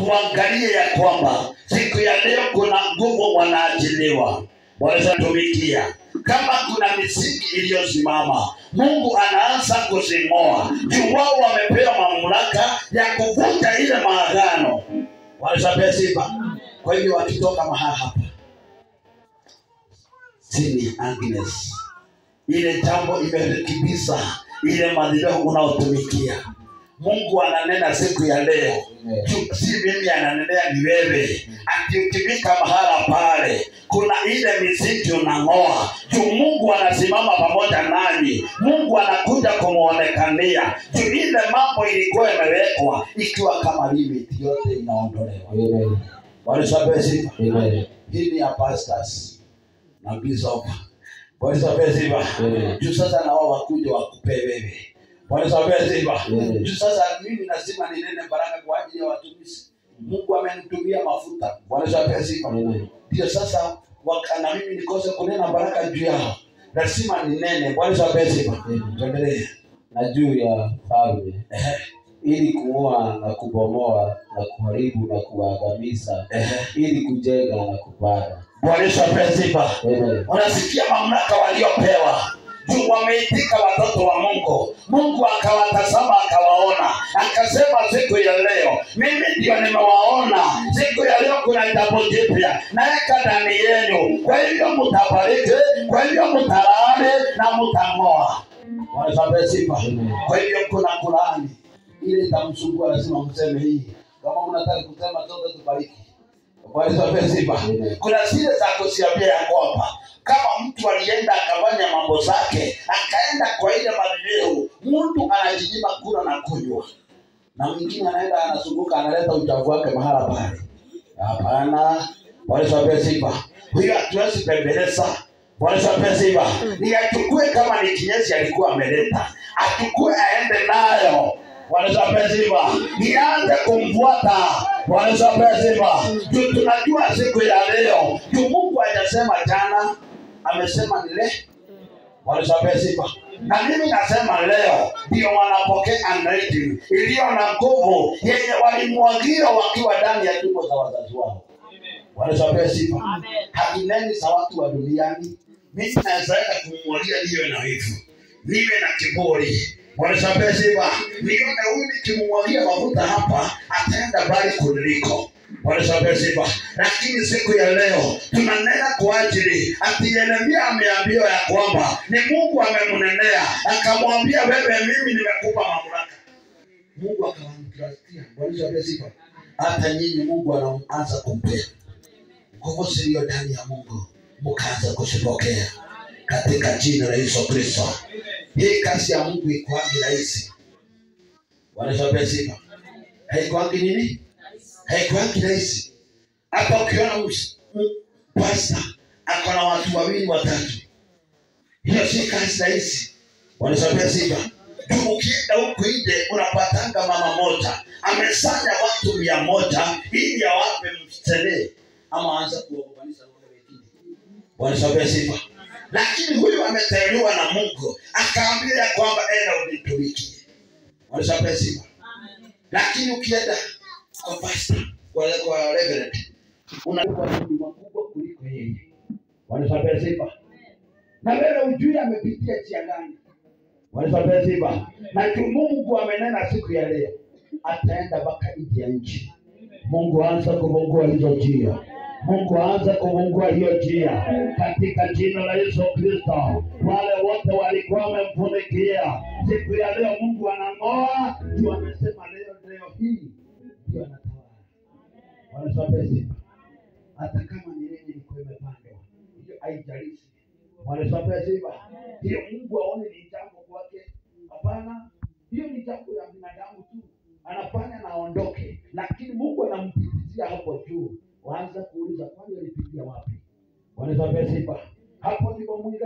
Tuangalie ya kwamba siku ya leo kuna nguvu wanaachiliwa, wanatumikia. Kama kuna misingi iliyosimama, Mungu anaanza kuzing'oa. Juu wao wamepewa mamlaka ya kuvunja ile maagano. Wanapewa sifa. Kwa hivyo wakitoka mahali hapa, sini Agnes, ile jambo imerekebisha ile madhabahu unaotumikia. Mungu ananena siku ya leo. Si mimi ananenea, ni wewe. Ati ukifika mahala pale, kuna ile misingi unang'oa. Juu Mungu anasimama pamoja nanyi. Mungu anakuja kumuonekania. Juu ile mambo ilikuwa imewekwa ikiwa kama limit yote inaondolewa. Amen. Bwana asifiwe. Amen. Hii ni ya pastors na bishop. Bwana asifiwe. Amen. Juu sasa na wao wakuja wakupe wewe. Bwana asifiwe. Amen. Juu sasa mimi lazima ninene baraka kwa ajili ya watumishi. Mungu amenitumia mafuta. Bwana asifiwe. Amen. Ndio sasa na mimi nikose kunena baraka juu yao. Lazima ninene. Bwana asifiwe. Amen. Tuendelee. Na juu ya falme, ili kung'oa na kubomoa na kuharibu na kuangamiza, ili kujenga na kupanda. Bwana asifiwe. Amen. Unasikia mamlaka waliopewa. Juu wameitika watoto wa Mungu. Mungu akawatazama akawaona, akasema siku ya leo mimi ndio nimewaona. Siku ya leo kuna jambo jipya naweka ndani yenu, kwa hivyo mtabariki, kwa hivyo mtalaani na mtang'oa. Bwana asifiwe. Kwa hivyo kuna kulaani ile itamsumbua, lazima mseme hii. Kama mnataka kusema sote tubariki. Bwana asifiwe. Kuna zile za kusiambia ya kwamba kama mtu alienda akafanya mambo zake, akaenda kwa ile madhehebu, mtu anajinyima kula na kunywa, na mwingine anaenda anazunguka analeta uchafu wake mahala pale. Hapana. Bwana asifiwe. Huyo hatuwezi pembeleza. Bwana asifiwe. Ni achukue kama ni kinyesi alikuwa ameleta, achukue aende nayo. Bwana asifiwe. Nianze kumfuata. Bwana asifiwe. Tunajua siku ya leo, Mungu hajasema jana, amesema ni leo. Bwana asifiwe. Na mimi nasema leo ndio wanapokea anointing iliyo na nguvu yenye walimwagia wakiwa ndani ya tumbo za wazazi wao. Bwana asifiwe. Hatuneni za watu wa duniani. Mimi naweza kumwagia niwe na wivu, niwe na kiburi. Bwana asifiwe. Nione huyu nikimwagia mafuta hapa ataenda mbali kuliko. Bwana asifiwe. Lakini siku ya leo tunanena kwa ajili ati Yeremia ameambiwa ya kwamba ni Mungu amemnenea, akamwambia wewe, mimi nimekupa mamlaka. Mungu akamtrustia. Bwana asifiwe. Hata nyinyi Mungu anaanza kumpea nguvu zilizo ndani ya Mungu, mkaanza kuzipokea katika jina la Yesu Kristo. Hii kazi ya Mungu haikuangi rahisi. Bwana asifiwe. Haikuangi nini? Haikuangi rahisi. Hata ukiona pastor ako na watu wawili watatu, hiyo si kazi rahisi. Bwana asifiwe. Ukienda huku nje unapatanga mama moja amesanya watu 100 ili awape mstele ama aanze kuwakubanisha wale wengine. Bwana asifiwe. Lakini huyu ameteuliwa na Mungu akaambia kwamba enda unitumikie. Bwana asifiwe. Lakini ukienda kwa pastor, kwa reverend, unakuwa ni mkubwa kuliko yeye. Bwana asifiwe. Na wewe ujui amepitia njia gani. Bwana asifiwe. Na Mungu amenena siku ya leo ataenda mpaka nje ya nchi. Mungu aanza kufungua hizo njia. Mungu aanza kufungua hiyo njia katika jina la Yesu Kristo. Wale wote walikuwa wamemfunikia siku ya leo Mungu anang'oa. Juu amesema leo, leo hii ndio anatawala. Bwana asifiwe. Hata kama ni nini ilikuwa imepandwa, hiyo haijalishi. Bwana asifiwe. Hiyo Mungu aone ni jambo kwake? Hapana, hiyo ni jambo la binadamu tu, anafanya na aondoke, lakini Mungu anampitizia hapo juu. Waanza kuuliza kwani alipitia wapi? Bwana asifiwe. Hapo ndipo Mungu